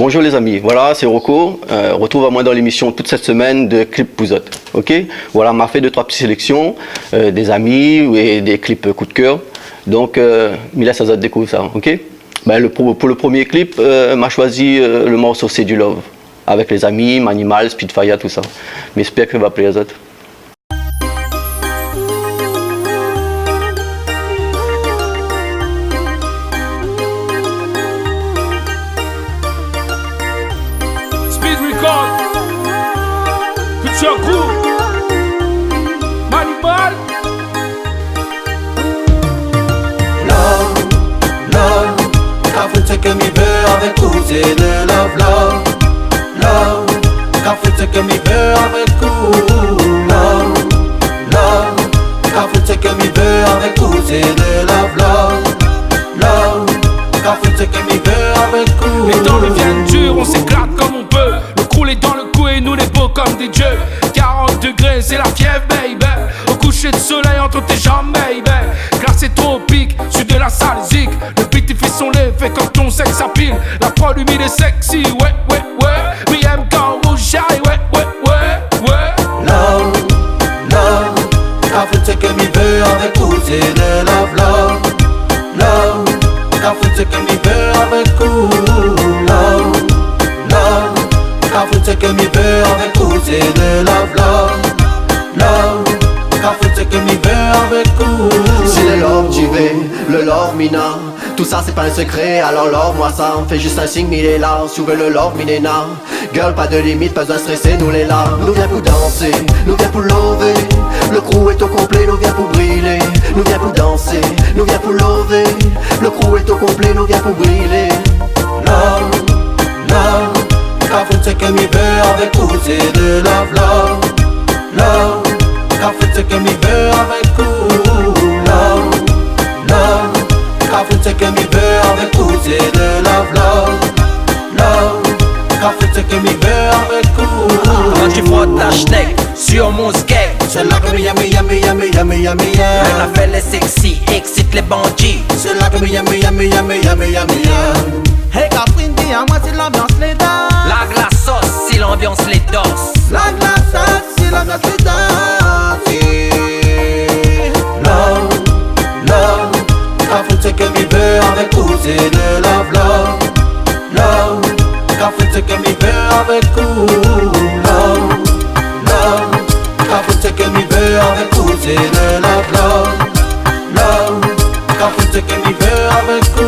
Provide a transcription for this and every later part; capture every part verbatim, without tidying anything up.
Bonjour les amis, voilà, c'est Rocco. Euh, retrouv amoin dan lémisyon tout sèt semèn de Clip pou zot. OK ? Voilà, ma fé dé troi ti séléksyon, euh, dé zami é dé clip koud kèr. Donk, euh, mi lès azot dékouv sa, OK ? Bin, le pro-, pou le promié clip, euh, ma shoizi, euh, le morso C'est du Love, avèk les amis, Manimal, Speedfire, tousa. Mi èspèr ke va plèr azot. Speed Record, Future Crew, Manimal. Love, love, kafrine, sak mi vé avèk ou, sé le love, love, love. Kafrine, sak mi vé avèk ou, love, love. Kafrine, sak mi vé avèk ou, sé le love, love, love. Kafrine, sak mi vé avèk ou. Les temps deviennent durs, on s'éclate comme on peut. Le crawl est dans le cou et nous les beaux comme des dieux. Quarante degrés, c'est la fièvre, baby. Au coucher de soleil, entre tes jambes, baby. Glacé tropique, sud de la Salzig. Le beat, il fait son effet quand ton sexe s'empile. La prod humide et sexy, ouais, ouais, ouais. Mi èm kan ou shy, ouais, ouais, ouais, ouais. Love, love, kafrine, sak mi vé avèk ou, sé le love, love, love. Kafrine, sak mi vé avèk ou, love, love. Kafrine, sak mi vé avèk ou, sé le love, love, love. Kafrine, sak mi vé avèk ou. C'est le love, j'y vais, le love, mi néna. Tout sa, sé pa in sekré, alor love amoin sa. Fé just in sign, mi lé la. Si ou vé le love, mi néna. Girl, pa de limit, pa bezoin strésé, nou lé la. Nou vien pou dansé, nou vien pou lové. Le crew est au complet, nou vien pou brilé. Nou vien pou dansé, nou vien pou lové. Le crew est au complet, nou vien pou brilé. Love, love, kafrine, sak mi vé avèk ou, sé de love, love, love. Kafrine, sak mi vé avèk ou, love, love. Kafrine, sak mi vé avèk ou, sé de love, love, love. Kafrine, sak mi vé avèk ou. Quand tu frottes ta schneck sur mon skeg. C'est là que mi èm, mi èm, mi èm, mi èm, mi èm, mi èm. Le rafèl est sexy, excite les bandits. C'est là que mi èm, mi èm, mi èm, mi èm, mi èm, mi èm. Hey, kafrine, di amoin si l'ambiance lé dans. Largue la sauce si l'ambiance lé dans. Largue la sauce si l'ambiance lé dans. Love, love, kafrine, sak mi vé avèk ou, sé de love, love, love. Kafrine, sak mi vé avèk ou, love, love. Kafrine, sak mi vé avèk ou, sé de love, love, love. Kafrine, sak mi vé avèk ou.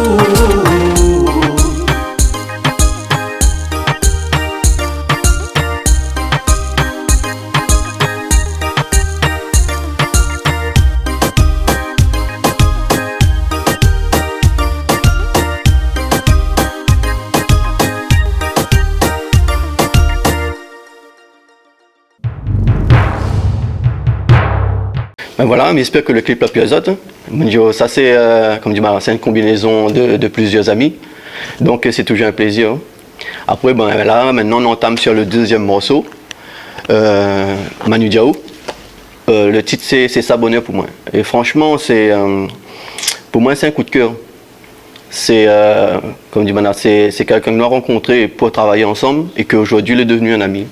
Bin voilà, mi èspèr ke le clip la plé azot, hein. Mon Dieu, sa sé, euh, konm di, bin, sé in konbinézon de, de plizièr zami. Donk, sé toujour in plézir, hein. Apré, bin, la, mintnan, nou antam sur le dezièm morso, euh, Manu Diao. Euh, le tit, sé, sé sa bonèr pou moin. É fransheman, sé, euh, pou moin, sé in koud kèr. Sé, euh, konm di, bin, sé, sé kèlkin ke nou la rankontré pou travay ansanm é ke zordi, li lé devni in ami.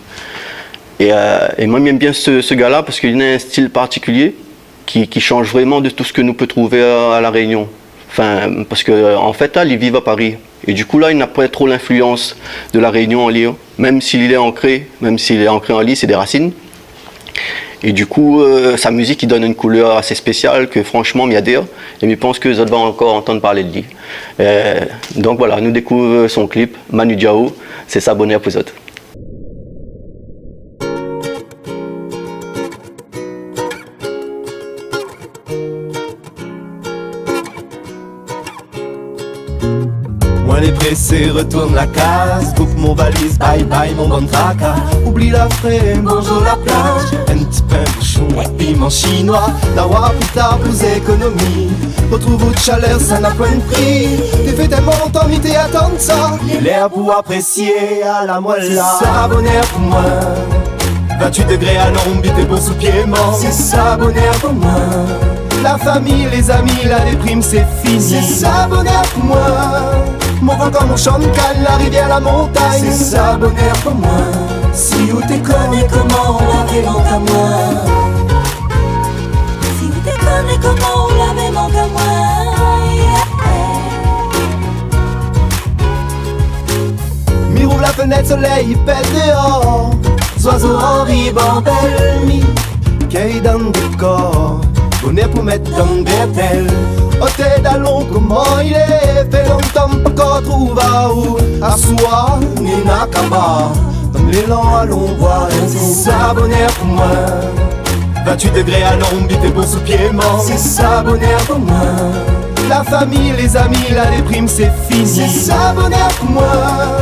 É, euh, é moin, mi èm bien se, se gars-là parske li néna in stil partikilié ki, ki shanj vréman de tout sak nou pé trouvé a, a La Rényon. Anfin, parske, euh, an fèt, la, li viv a Paris. É du kou, la, li na pa tro linfluans de La Rényon an li, hein. Mèm si li lé ankré, mèm si li lé ankré an li, sé dé rasine. É du kou, euh, sa mizik, li donn in koulèr asé spésial ke, fransheman, mi adèr. É mi pans ke zot va ankor antann parlé de li. Euh, donk voilà, nou dékouv son clip, Manu Diao, sé sa bonèr pou zot. Moin lé présé, retourn la kaz, koup mon valiz, bye bye mon bann traka. Oubli la frèm, bonjour la plaz, in ti pin boushon, piman shinoi. Dawa pou ta pou zékonomi, rotrouv out shalèr, sa na poin de pri. Té fé tèlman lontan mi té atann sa. Lèr pou aprésié, ala moin la. Sé sa bonèr pou moin. Vintuit degré a lonb, bité bon sou piéman. Sé sa bonèr pou moin. La fami, lé zami, la déprim, sé fini. Sé sa bonèr pou moin. Mon gran kor, mon shann kal, la rivièr, la montagn, sé sa bonèr pou moin. Si ou té koné koman ou lavé mon kamoin. Si ou té koné koman ou lavé mon kamoin. Mi rouv la fenèt, solèy i pèt déor. Zoizo an ribandèl, mi kèy dan dékor. Bonèr pou mèt dan bèrtèl. Oté dalon, koman i lé? Fé lontan pankor trouv aou. Aswar, néna kaba. Dan lélan, alon boir in kou. Sé sa bonèr pou moin. Vintuit dégré a lonb, i fé bo sou piéman. Sé sa bonèr pou moin. La fami, lé zami, la déprim, sé fini. Sé sa bonèr pou moin.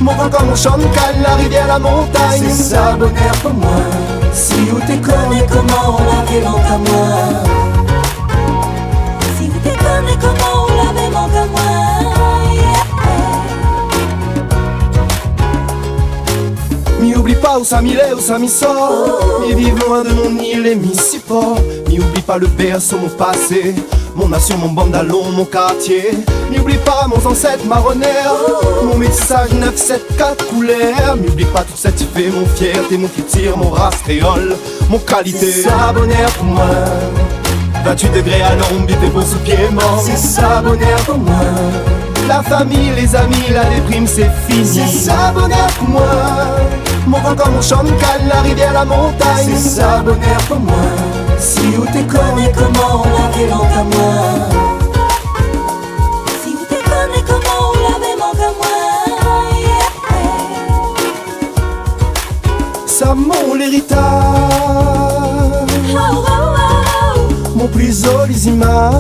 Mon gran kor, mon shann kal, la rivièr, la montagn. Sé sa bonèr pou moin. Si ou té koné koman ou lavé mon kamoin. Si ou té koné koman ou lavé mon kamoin. Mi oubli pa ousa mi lé, ousa mi sort. Mi viv loin de mon île é mi siport. Mi oubli pa le bèrso, mon pasé, mon nasion, mon bann dalon, mon kartié. Mi oubli pa mon zansèt maronèr, mon métisaz nèf sèt kat koulèr. Mi oubli pa tout sèt i fé mon fièrté, mon kiltir, mon ras kréol, mon kalité. Sé sa bonèr pou moin. Vintuit dégré a lonb, i fé bo sou piéman. Sé sa bonèr pou moin. La fami, lé zami, la déprim, sé fini. Sé sa bonèr pou moin. Mon gran kor, mon shann kal, la rivièr, la montagn. Sé sa bonèr pou moin. Si ou té koné koman ou lavé mon kamoin. Si ou té koné koman ou lavé mon kamoin. Sa mon léritaz, mon pli zoli zimaz.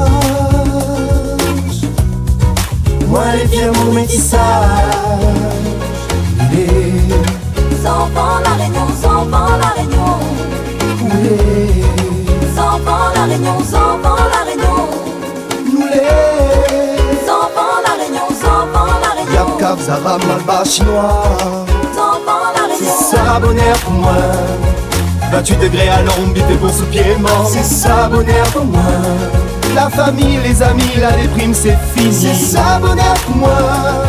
Moin lé fièr mon métisaz. Lé zanfan La Rényon, zanfan La Rényon. Lé zanfan La Rényon, zanfan La Rényon. Nou lé zanfan La Rényon, zanfan La Rényon. Yap, Kaf, Zara, Malbar, Shinoi. Zanfan La Rényon. Sé sa bonèr pou moin. Vintuit dégré a lonb, i fé bo sou piéman. Sé sa bonèr pou moin. La fami, lé zami, la déprim, sé fini. Sé sa bonèr pou moin.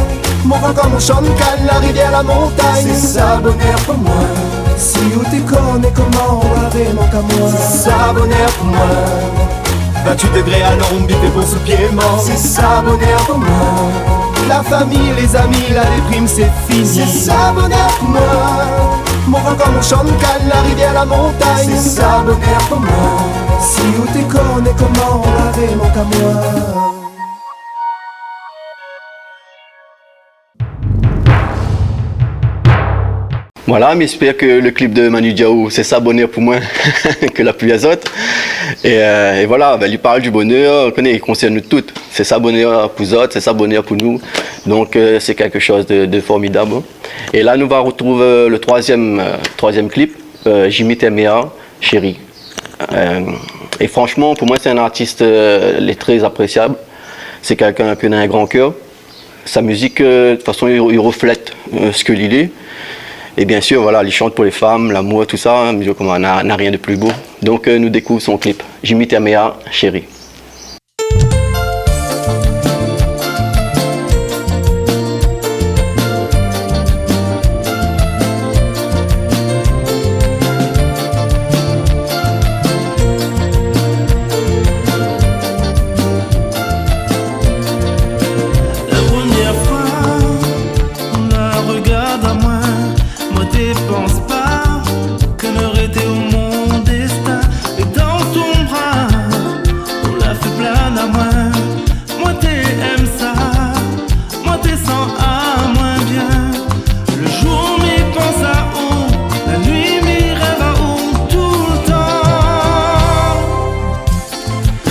Mon gran kor, mon shann kal, la rivièr, la montagn. Sé sa bonèr pou moin. Si ou té koné koman ou lavé mon kamoin. Sé sa bonèr pou moin. Vintuit dégré a lonb, i fé bo sou piéman. Sé sa bonèr pou moin. La fami, lé zami, la déprim, sé fini. Sé sa bonèr pou moin. Mon gran kor, mon shann kal, la rivièr, la montagn. Sé sa bonèr pou moin. Si ou té koné koman ou lavé mon kamoin. Voilà, mi éspèr ke le clip de Manu Diao, Sé sa bonèr pou moin, ke la plu azot. É, euh, é voilà, bin, li parl du bonèr, ou koné, i konsèrn nou tout. Sé sa bonèr pou zot, sé sa bonèr pou nou. Donk, euh, sé kékshoz de, de formidab, hein. É la, nou va retrouv, euh, le troizièm, euh, troizièm clip, euh, Jimmy Termea, Chéri. Euh, é franshman, pou moin, sé in artis, euh, lé trè apresiab. Sé kèlkin ki na in gran kèr. Sa mizik, euh, de tout fason, i, i reflèt, euh, sak li lé. É biensir, voilà, li shant pou lé fanm, lamour, tousa, hein, mé koman, na, na rien de pli bo. Donk, euh, nou dékouv son clip. Jimmy Termea, Chéri. La promièr foi ou la regard amoin, moin té pans pa ke noré été mon déstin. É dan ton bra, ou la fé plane amoin. Moin té èm sa, moin té san amoin bien. Le jour mi pans aou, la nuit mi rèv aou toultan.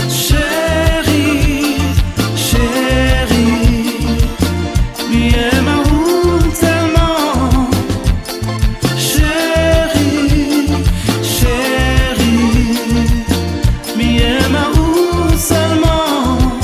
Chéri, chéri, mi èm aou tèlman. Chéri, chéri, mi èm aou sèlman.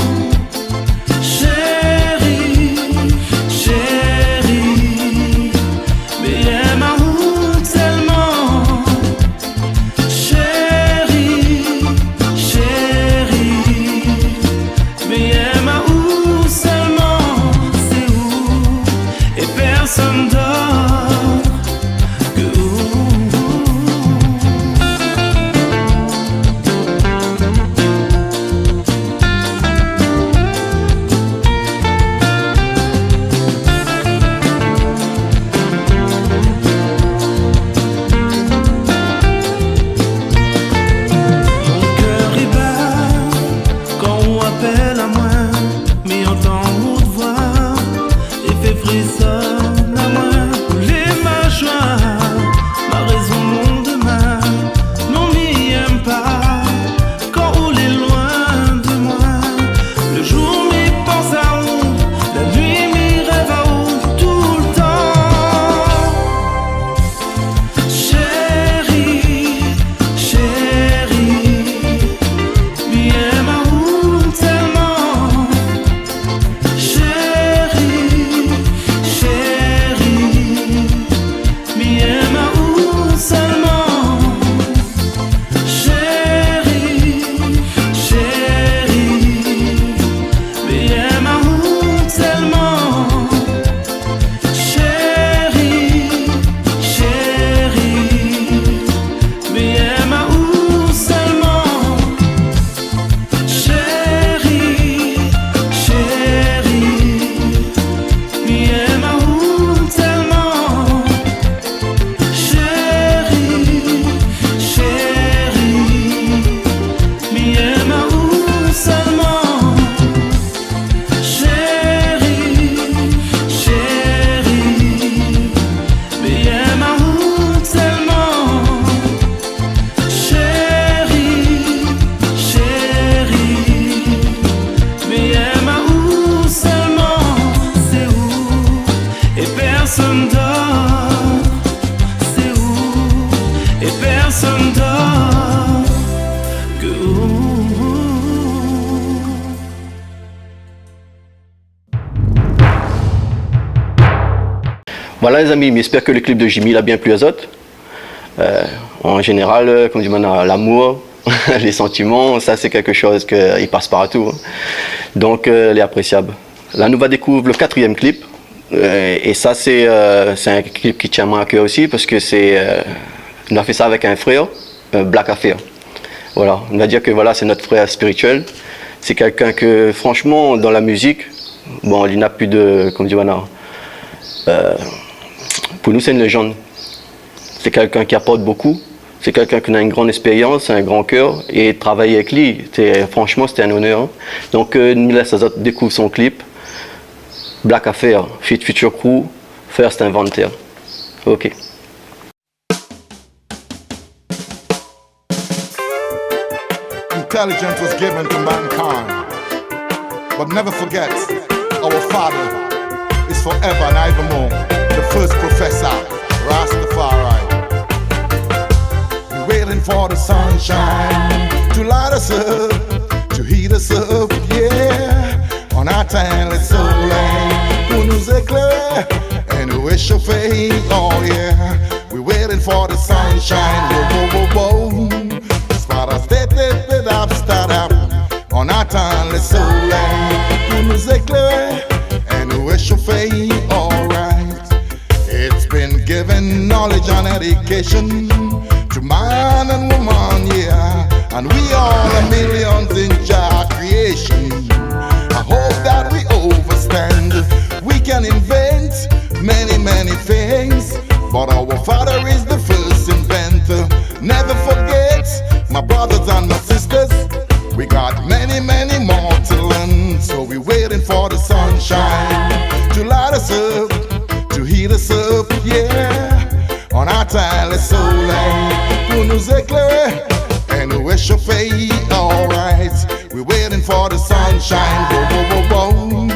Voilà, les amis, mi espèr ke le clip de Jimmy la bien plu azot. Euh, en général, euh, konm di, banna, lamour, les sentiments, sa sé kékshoz ke i pas partou, hein. Donk, euh, lé aprésiab. La nou va dékouv le katrièm clip. Euh, é sa sé, euh, sé in clip ki tien amoin a kèr osi, parske sé, euh, nou la fé sa avèk in frèr, euh, Black Affair. Voilà, nou va dir ke, voilà, sé nout frèr spirituel. Sé kèlkin ke, franshman, dan la mizik, bon, li na pli de, konm di, banna, euh, pou nou sé in léjann. Sé kèlkin ki aport bokou. Sé kèlkin ki na in gran éspérians, in gran kèr, é travay avèk li, sé, franshman, sété in onèr, hein. Donk, euh, nou lès azot dékouv son clip, Black Affair, feat Future Crew, First Inventor. Ok. Intelligence was given to mankind. But never forget, our father is forever and evermore the first professor, Rastafari. We're waiting for the sunshine to light us up, to heat us up, yeah. On a tan le solèy pou nou ékléré é nou réshofé, oh yeah. We're waiting for the sunshine, whoa, whoa, whoa, whoa. Spada, step, step, step up, start up. On a tan le solèy pou nou ékléré é nou réshofé, alright. It's been given knowledge and education to man and woman, yeah. And we all are millions in Jah creation. I hope that we overstand. We can invent many, many things, but our Father is the first inventor. Never forget, my brothers and my sisters, we got many, many more to learn. So we're waiting for the sunshine to light us up, to heat us up, yeah. On a tan le solèy pou nou ékléré é nou réshofé, alright. We're waiting for the sunshine, whoa, whoa, whoa, whoa.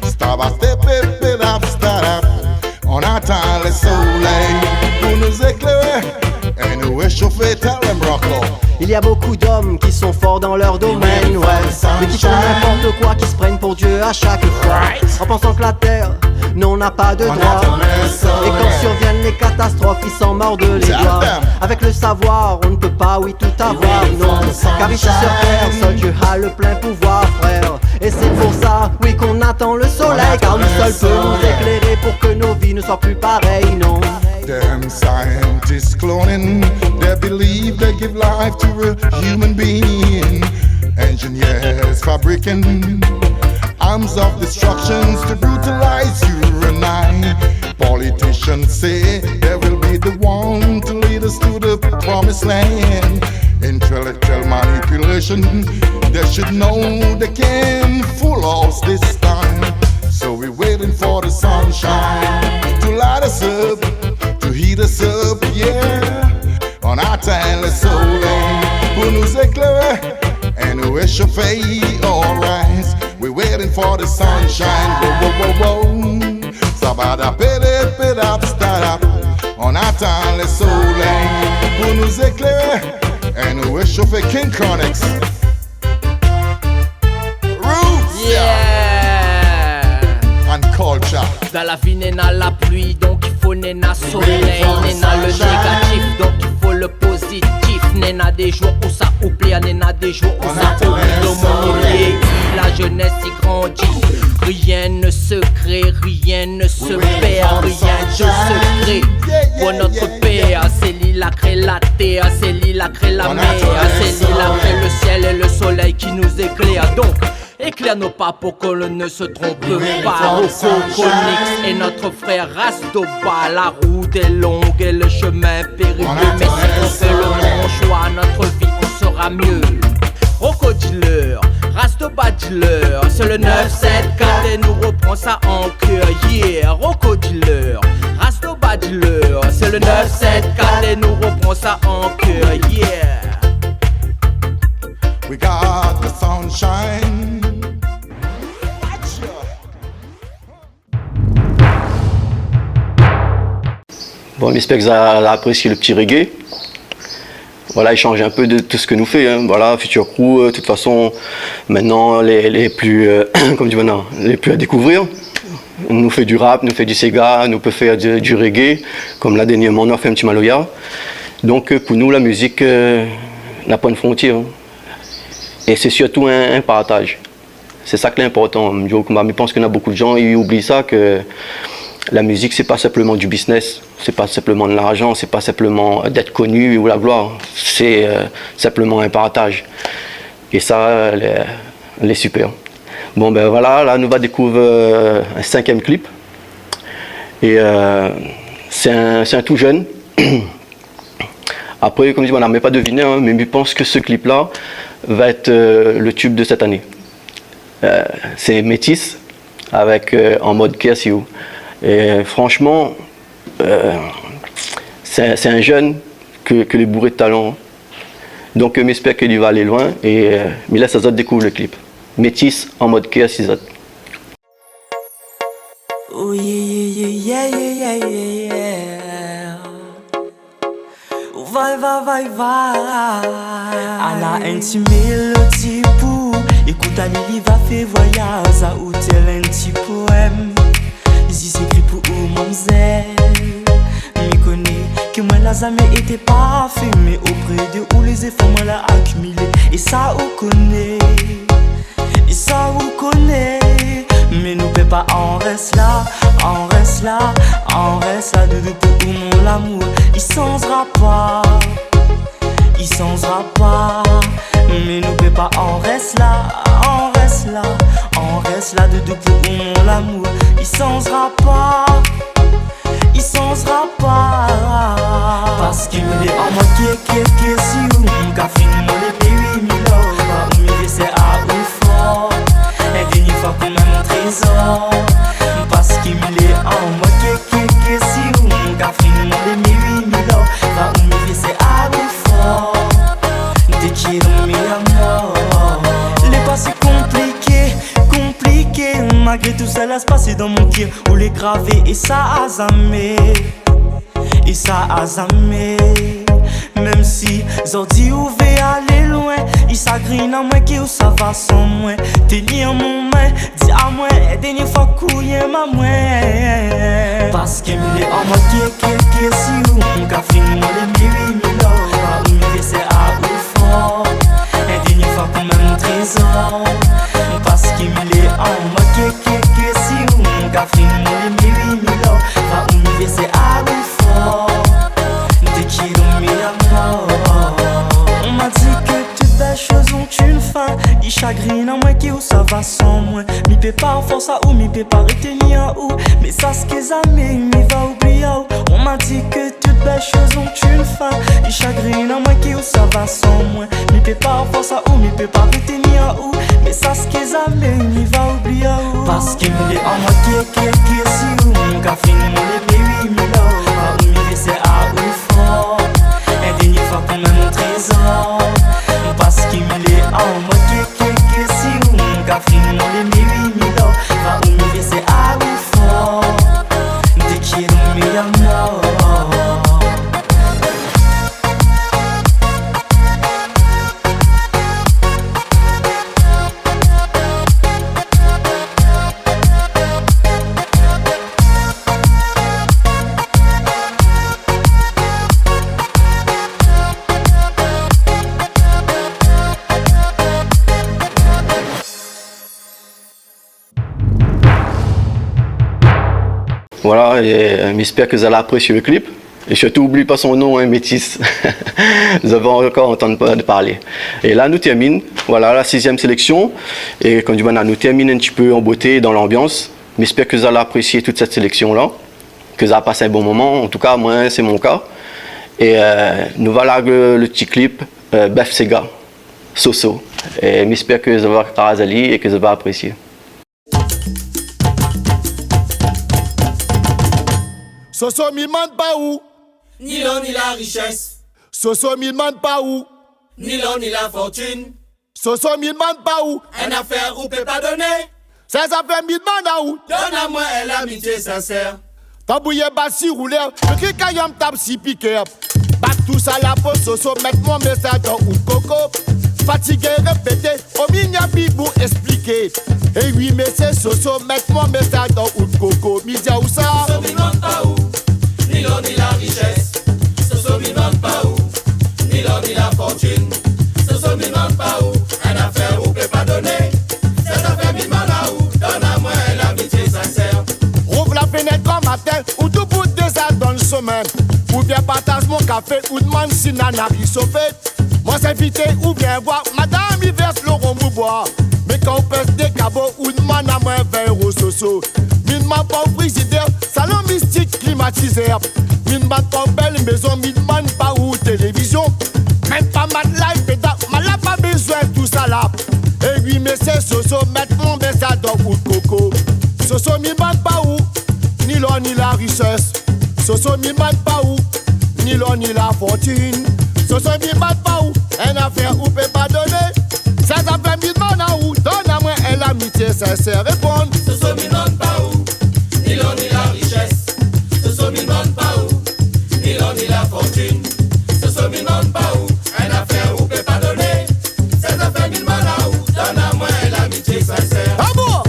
Step up, step it up, start up. On a tan le solèy pou nou ékléré é nou réshofé, tell them, Rocco. Il y a beaucoup d'hommes qui sont forts dans leur domaine, ouais, mais qui font n'importe quoi, qui se prennent pour Dieu à chaque fois, en pensant que la terre, non, n'a pas de droit. Et quand surviennent les catastrophes, ils s'en mordent les doigts. Avec le savoir, on ne peut pas, oui, tout avoir, non. Car ici sur terre, seul Dieu a le plein pouvoir, frère. Et c'est pour ça, oui, qu'on attend le soleil, car lui seul peut nous éclairer pour que nos vies ne soient plus pareilles, non. Them scientists cloning, they believe they give life to a human being. Engineers fabricating arms of destructions to brutalize you and I. Politicians say they will be the one to lead us to the promised land. Intellectual manipulation, they should know they can fool us this time. So we're waiting for the sunshine to light us up, to heat us up, yeah. On a tan le solèy pou nou ékléré é nou réshofé, alright. We're waiting for the sunshine, whoa, whoa, whoa, whoa. Spada, pede, pede up, start up. On a tan le solèy pou nou ékléré é nou réshofé, King Chronixx. Roots, yeah. And culture. Dan la vi néna la pli, donk i fo néna solèy. Néna le négatif, donk i fo le pozitif. Néna dé zour ousa ou plèr, néna dé zour ousa ou ri. Dan mon milié, la jeunesse i grandi. Rien ne se crée, rien ne se perd, rien de secret. Pour notre père, sé li la kré la tèr, sé li la kré la mèr, sé li la kré le sièl é le solèy ki nou éklèr. Donk, éclaire nos pas pour qu'on ne se trompe pas. Rocco Chronixx et notre frère Rastoba. La route est longue et le chemin périlleux, mais si on fait le bon choix, notre vie en sera mieux. Rocco Dealer, Rastoba Dealer, c'est le neuf sept quatre et nous reprend ça en cœur, yeah. Rocco Dealer, Rastoba Dealer, c'est le neuf sept quatre et nous reprend ça en cœur, yeah. We got the sunshine. Bon, mi espèr ke zot la aprésié le ti reggae. Voilà, i shanj in pé de tout sak nou fé, hein. Voilà, Future Crew, euh, de tout fason, mintnan, lé, lé pli, euh, konm di mintnan, lé pli a dékouvrir. Nou fé du rap, nou fé du séga, nou pé fé du, du reggae, kom la dèrnièrman nou la fé in ti maloya. Donk, euh, pou nou, la mizik, euh, na poin de frontièr, hein. É sé sirtou in, in partaz. Sé sa ki lé inportan. Mi di, mi pans ke na bonpé de jan i oubli sa, ke la mizik, sé pa sinpleman du business, sé pa sinpleman de larzan, sé pa sinpleman d'èt koni ou la gloir. Sé, euh, sinpleman in partaz. É sa, lé, lé super. Bon, bin voilà, la, nou va dékouv, euh, in sinkièm klip. É, euh, sé in, sé in tou jenn. Apré, kom di, moin la mèm pa deviné, hein, mé mi pans ke se klip-la va èt, euh, le tube de sèt ané. Euh, sé Métis avèk, euh, An mod kèr si ou. É fransman, euh, sé, sé in jenn ke, ke lé bouré de talan. Donk, euh, mi èspèr ke li va alé loin é, euh, mi lès azot dékouv le klip. Métis, An mod kèr si zot. Oh yeah, yeah, yeah. Ou va, va, va, va. Ala in ti mélodi pou ou. Ékout ali, li va fé voyaz aou tèl in ti poèm. Zis ékri pou ou, mamzèl. Mi koné ke moin la zamé été parfé, mé opré de ou, lé zéfor moin la akimilé. É sa ou koné. É sa ou koné, mé nou pé pa an rès la, an rès la, an rès la, doudou pou ou mon lamour. I sanzra pa, i sanzra pa, mé nou pé pa an rès la, an rès la, an rès la, doudou pou ou mon lamour. I sanzra pa, i sanzra pa. Paske mi lé an mod kèr, kèr, kèr si ou, mon kafé, mon lé péri, mi love, pa ou mi lésé aou for. In dèrnié foi kom in trézor. Paske mi lé an mod kèr, kèr, kèr si ou, mon kafé, mon lé péri, mi love, pa ou mi lésé aou for. Te quiero, mi amor. Lé pasé konpliké, konpliké, malgré tou sa la pasé dan mon kèr. Ou lé gravé é sa a zamé, é sa a zamé. Mèm si zordi ou vé alé loin, i sagrine amoin ke ou sava san moin. Teni an mon min, di amoin, dèrnié foi ke ou yèm amoin. Paske mi lé an mod kèr, kèr, kèr si ou, mon kafé, mon lé péri, mi love, pa ou mi lésé aou for. In dèrnié foi kom in trézor. Paske mi lé an mod kèr, kèr, kèr si ou, mon kafé, mon lé péri, mi love, pa ou mi lésé aou for. Te quiero, mi amor. On m'a dit que toutes belles choses ont une fin. I sagrine amoin ke ou sava san moin. Mi pé pa fors aou, mi pé pa reteni aou. Mé sache ke zamé mi va oubli aou. On m'a dit que toutes belles choses ont une fin. I sagrine amoin ke ou sava san moin. Mi pé pa fors aou, mi pé pa reteni aou. Mé sache ke zamé mi va oubli aou. Paske mi lé an mod kèr, kèr, kèr si ou, mon kafé, mon lé péri, mi love, pa ou mi lésé aou for. In dèrnié foi kom in trézor. Paske mi lé an mod kèr, kèr, kèr si ou, mon kafé, mon lé péri, mi love, pa ou mi lésé aou for. Te quiero, mi amor. Voilà, é, euh, mi èspèr ke zot la aprésié le klip. É sirtou, oubli pa son non, hein, Métis. Zot va ankor antann pa-, parlé. É la, nou tèrmine. Voilà, la sizièm séléksion. É kom di, bin, nou tèrmine in ti pé an boté, dan lanbians. Mi èspèr ke zot la aprésié tout sèt séléksion-la. Ke zot la pas in bon moman. An tou ka, moin, sé mon ka. É, euh, nou va larg le, le ti klip, euh, Bèf Séga. Soso. É mi èspèr ke zot va razali é ke zot va aprésié. Soso, mi demann pa ou. Ni lor ni la richès. Soso, mi demann pa ou. Ni lor ni la fortune. Soso, mi demann pa ou. In afèr ou pé pa doné. Sé zafèr mi demann aou. Donn amoin in lamitié sinsèr. Tanbouyen bat si roulèr, le kri kayanm tap si pikèr. Bat tout sa la po, Soso, mèt mon mésaz dan out koko. Fatigé répété, omi na pi pou èspliké. É wi, mésyé Soso, mèt mon mésaz dan out koko. Mi di aou sa. Soso mi domann pa ou ni lor ni la risès. Soso mi domann pa ou ni lor ni la fortune. Soso mi domann pa ou in nafèr ou pé pa doné. Sèl zafèr mi domann aou, donn amoin in lamitié sinsèr. Rouv la fenèt gran matin, ou doubout déza dan le somin. Ou vien partaz mon kafé, ou domann si nana i sofé. Moin sé invité ou vien voir, madam i vèrs lo rom ou boir. Mé kan ou pès dé kabo, ou domann amoin vin éro Soso. Mi domann pa ou frizidèr, salon mistik, klimatizèr. Mi domann pa ou bèl mézon, mi domann pa ou télévizion. Mèm pa matla, péda, ma la pa bézoin tousala. É wi, mésyé Soso, mèt mon mésaz dan out koko. Soso mi domann pa ou ni lor ni la risès. Soso mi domann pa ou ni lor ni la fortune. Soso mi domann pa ou in nafèr ou pé pa doné. Sèl zafèr mi domann aou, donn amoin in lamitié sinsèr. Réponn. Soso mi domann pa ou ni lor ni la risès. Soso mi domann pa ou ni lor ni la fortune. Soso mi domann pa ou in nafèr ou pé pa doné. Sèl zafèr mi domann aou, donn amoin in lamitié sinsèr. Ah bon?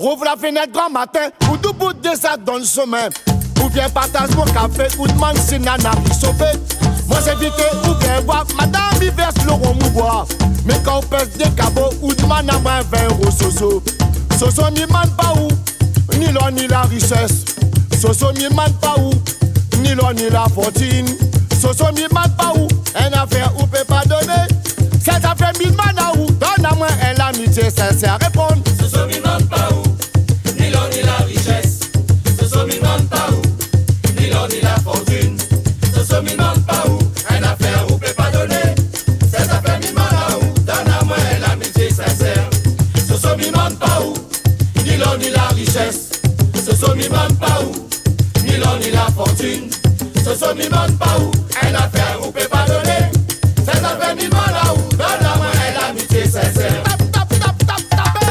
Rouv la fenèt gran matin, ou doubout déza dan le somin. Ou vien partaz mon kafé, ou domann si nana i sofé. Moin sé invité ou vien voir, madam i vèrs lo rom ou boir. Mé kan ou pès dé kabo, ou domann amoin vin éro Soso. Soso mi domann pa ou ni lor ni la risès. Soso mi domann pa ou ni lor ni la fortune. Soso mi domann pa ou in nafèr ou pé pa doné. Sèl zafèr mi domann aou, donn amoin in lamitié sinsèr. Réponn. Soso mi domann pa ou ni lor ni la risès. Soso mi domann pa ou ni lor ni la fortune. Soso mi domann pa ou in nafèr ou pé pa doné. Sèl zafèr mi domann aou, donn amoin in lamitié sinsèr. Soso mi domann pa ou ni lor ni la risès. Soso mi domann pa ou ni lor ni la fortune. Soso mi domann pa ou in nafèr ou pé pa doné. Sèl zafèr mi domann aou, donn amoin in lamitié sinsèr. Tap, tap, tap, tap, tap, é.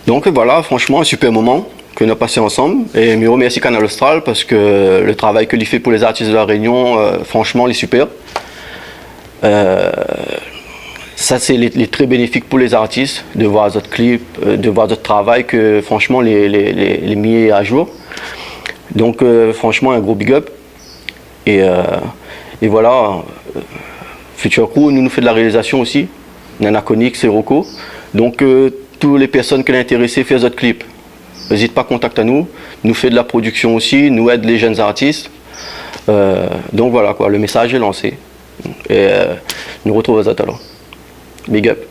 Donk voilà, franchman, in super moman ke nou la pasé ansanm. É mi remèrsi Kanal Austral parske le travay ke li fé pou lé zartis de La Rényon, euh, franchman, li lé super. Euh, sa, sé, li lé, li lé trè bénéfik pou lé zartis de voir zot klip, euh, de voir zot travay ke, franchman, li lé, li lé, li lé mi a jour. Donk, euh, franchman, in gro big up. É, euh, é voilà, euh, Future Crew, nou, nou fé de la réalizasion osi. Nana Konik, Sirocco. Donk, euh, tout lé pèrsone ke lé intérésé fé zot klip, ézit pa kontakt anou. Nou fé de la prodiksion osi, nou èd lé jenn zartis. Euh, donk voilà koi, le mésaz lé lansé. É, euh, nou retrouv azot alor. Big up.